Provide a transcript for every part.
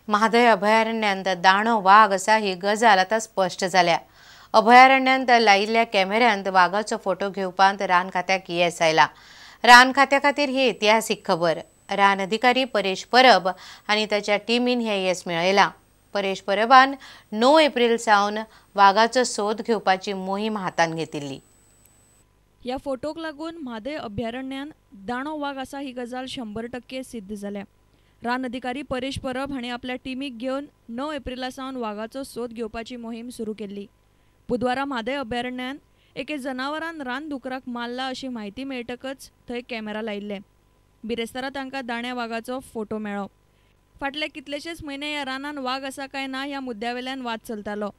म्हादय अभयारण्यांत दाणो वाग आसा ही गजाल आतां स्पश्ट जाल्या. अभयारण्यांत लायिल्ल्या कॅमेऱ्यांत वागाचो फोटो घेवपांत रान खात्याक येस आयला. रान खात्या खातीर ही इतिहासीक खबर. रान अधिकारी परेश परब आनी ताच्या टिमीन हें येस मेळयलां. परेश परबान 9 एप्रिल सावन वागाचो सोद घेवपाची मोहीम हातांत घेतिल्ली. ह्या फोटोक लागून म्हादय अभयारण्यान दाणो वाग आसा ही गजाल 100% सिद्ध जाल्या. रान अधिकारी परेश परब हांणी आपल्या टिमीक घेवन 9 एप्रिला सावन वागाचो सोद घेवपाची मोहीम सुरू केल्ली. बुधवारा म्हादय अभयारण्यान एके जनावरान रानदुकराक मारला अशी म्हायती मेळटकच थंय कॅमेरा लायिल्ले. बिरेस्तारा तांकां दाण्या वागाचो फोटो मेळ्ळो. फाटले कितलेशेच म्हयने ह्या रानान वाग आसा काय ना ह्या मुद्द्यावेल्यान वाद चलतालो.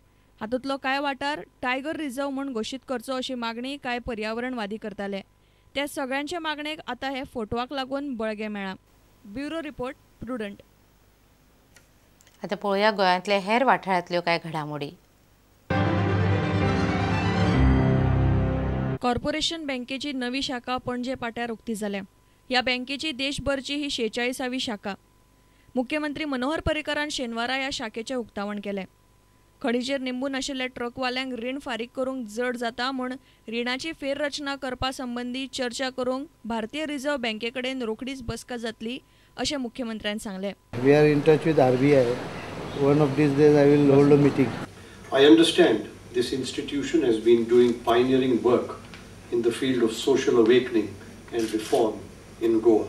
हातूंतलो कांय वाठार टायगर रिझर्व म्हूण घोशीत करचो अशी मागणी कांय पर्यावरणवादी करताले. त्या सगळ्यांच्या मागणेक आतां हे फोटवाक लागून बळगें मेळ्ळां. Bureau report, Prudent. आतां पळोवया गोंयांतल्या हेर वाठारांतल्यो कांय घडामोडी. कॉर्पोरेशन बँकेची नवी शाखा पणजे पाट्यार उक्ती जाल्या. ह्या बँकेची देशभरची ही 46वी शाखा. मुख्यमंत्री मनोहर पर्रीकरान शेनवारा ह्या शाखेचें उक्तावण केलें. खणीचेर निंबून आशिल्ल्या ट्रकवाल्यांक रीण फारीक करूंक जड जाता म्हूण रिणाची फेररचना करपा संबंदी चर्चा करूंक भारतीय रिझर्व्ह बँके कडेन रोखडीच बसका जातली अशें मुख्यमंत्र्यान सांगलें. We are in touch with RBI. One of these days I will hold a meeting. I understand this institution has been doing pioneering work in the field of social awakening and reform in Goa.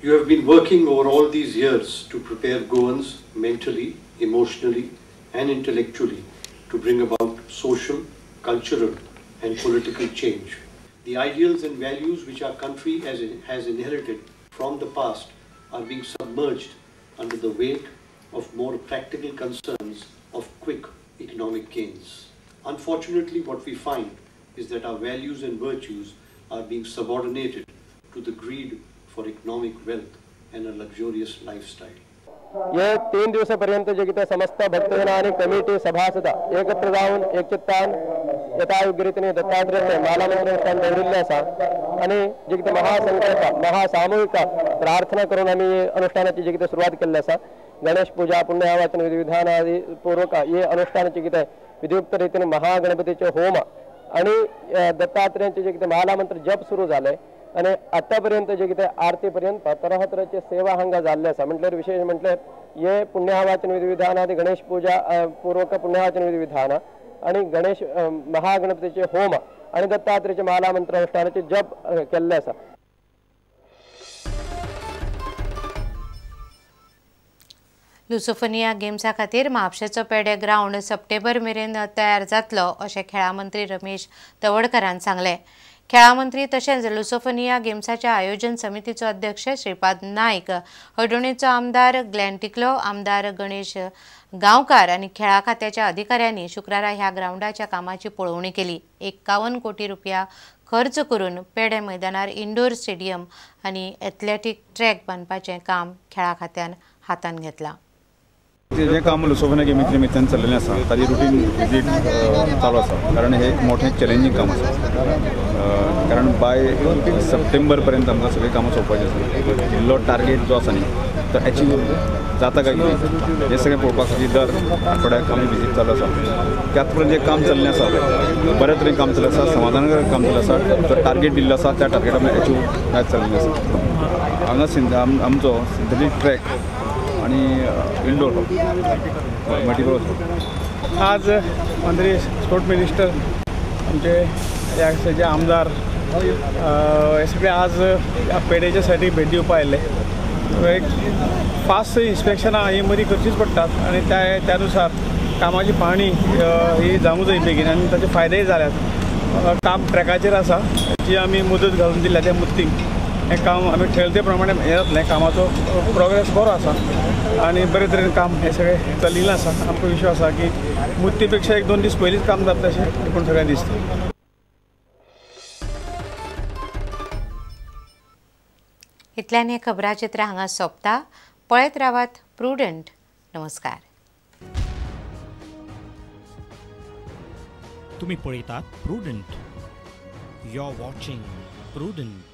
You have been working over all these years to prepare Goans mentally, emotionally and intellectually to bring about social, cultural and political change. The ideals and values which our country has inherited from the past are being submerged under the weight of more practical concerns of quick economic gains. Unfortunately, what we find is that our values and virtues are being subordinated to the greed for economic wealth and a luxurious lifestyle. हे 3 दिवसापर्यंत जे कितें समस्त भक्तजन आणि committee सभासद एकत्र जावन एकचित्तान यथायोग्य रीतीने दत्तात्रेय मालामंत्र अनुष्ठान दवरिल्लें आसा आनी जे कितें महासंकल्प महासामूहिक प्रार्थना करून आमी अनुष्ठानाची जे कितें सुरवात केल्ली आसा. गणेश पूजा पुण्यावाचन विधिविधान आदी पूर्वक हे अनुष्ठानाचे कितें विधियुक्त रीतीने महागणपतीचे होम आणि दत्तात्रेयांचे जे कितें मालामंत्र जप सुरू जाले आणि आतापर्यंत जे कितें आरतीपर्यंत तऱ्हा सेवा हांगा जाल्ले आसा. म्हटल्यार विशेष म्हटल्यार हे पुण्यावाचन विधिविधान आनी गणेश पूजा पूर्वक पुण्यावाचन विधिविधान आणि गणेश महागणपतीचे होम आणि दत्तात्रेयाचे मालामंत्र अनुष्ठानाचे जप केल्ले आसा. लुसोफोनिया गेम्सा खातीर म्हापशेचो पेडे ग्रावंड सप्टेंबर मेरेन तयार जातलो अशें खेळां मंत्री रमेश तवडकरान सांगलें. खेळां मंत्री तशेंच लुसोफोनिया गेम्साच्या आयोजन समितीचो अध्यक्ष श्रीपाद नायक, हळदोणेचो आमदार ग्लॅन टिकलो, आमदार गणेश गांवकार आनी खेळां खात्याच्या अधिकाऱ्यांनी शुक्रारा ह्या ग्रावंडाच्या कामाची पळोवणी केली. 51 कोटी रुपया खर्च करून पेडे मैदानार इंडोर स्टेडियम आनी एथलेटीक ट्रॅक बांदपाचें काम खेळां खात्यान हातांत घेतलां. जें काम लुसोफोनिया गेमीच्या निमित्तान चल्लेलें आसा ताजी रुटीन विजीट चालू आसा, कारण हें एक मोठें चॅलेंजींग काम आसा. कारण बाय सप्टेंबर पर्यंत आमकां सगळीं कामां सोंपपाचीं आसा. दिल्लो टार्गेट जो आसा न्ही तो एचीव जाता काय कितें हें सगळें पळोवपा खातीर दर आठवड्याक आमी विजीट चालू आसा. त्याच प्रमाणे जें काम चल्लें आसा बऱ्या तरेन काम चल्लें आसा, समाधानकारक काम चल्लें आसा. जो टार्गेट दिल्लो आसा त्या टार्गेट आमी एचीव जायत चल्लेलें आसा. हांगा आमचो सिंथेटीक ट्रॅक आणि इंडोर मल्टिपल. आज मंत्री स्पोर्ट मिनिस्टर आमचे ह्या आमदार हे सगळे आज पेडेच्या सायडीक भेट दिवपा आयिल्ले. एक फास्ट इन्स्पेक्शनां ही मदीं करचीच पडटात आनी त्या नुसार कामाची पाहणी ही जावंक जाय बेगीन आनी ताचे फायदेय जाल्यात. काम ट्रॅकाचेर आसा, जी आमी मुदत घालून दिल्या त्या मुदतीक हें काम आमी ठरयलें ते प्रमाणे हें जातलें. कामाचो प्रोग्रेस बरो आसा आनी बरे तरेन काम हें सगळें चलिल्लें आसा. आमकां विश्वास आसा की मुदती पेक्षा 1-2 दीस पयलींच काम जातलें अशें एकूण सगळ्यांक दिसता. इतल्यान हें खबराचित्र हांगा सोंपता. पळयत रावात प्रुडंट. नमस्कार. तुम्ही पळयतात Prudent. You are watching Prudent.